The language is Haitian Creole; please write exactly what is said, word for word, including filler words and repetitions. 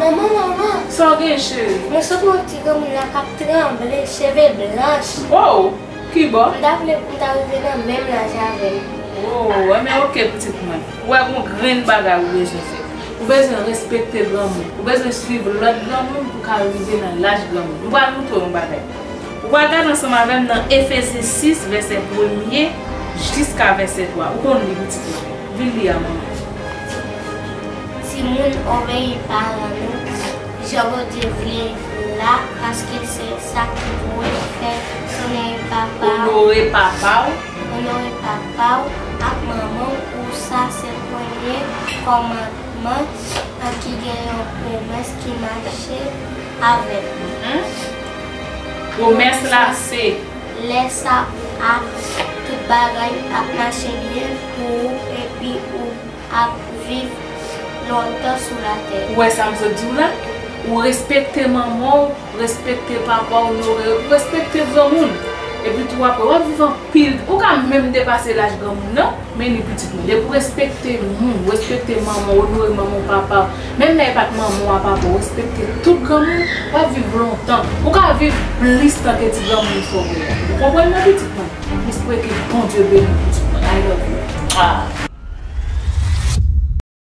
Manman, manman, sa w gen, cheri? Mwen sot wè yon ti granmoun la k ap tranble, cheve blanch. Oh, kibò? M ta vle pou m ta rive nan menm laj avè l. Oh, enben, oke, pitit mwen. Ou wè, gon grenn bagay ou bezwen fè. Ou bezwen respekte granmoun. Ou bezwen swiv lòd granmoun pou w ka rive nan laj granmoun. M pral montre w yon bagay. Ou pral gade ansanm avè m nan Efezyen sis, vèsè premye jiska vèsè twa. Ou konn li, pitit mwen. Vin li a, manman. Timoun, obeyi paran nou, jan Bondye vle la, paske se sa ki dwe fèt. Onore papa w. Onore papa w. Onore papa w ak manman w, sa se premye kòmandman an ki gen yon pwomès ki mache avè l. Mhm. Pwomès la se. Lè sa a, tout bagay ap mache byen pou ou epi ou ap viv lontan sou latè. Ou wè sa m sot di w la? Ou respekte manman w, respekte papa w, onore yo, respekte granmoun. Epi tou apre, w ap viv anpil. Ou ka menm depase laj granmoun nan, men li pitit mwen. Depi w respekte moun, w respekte manman w, onore manman w, papa w. Menm lè e pa t manman w a papa w, w respekte tout granmoun, w ap viv lontan. Ou ka viv plis tan ke ti granmoun sa w ye a. Ou konprann mwen, pitit mwen? M espere ke Bondye beni w, pitit mwen. I love you. Ah.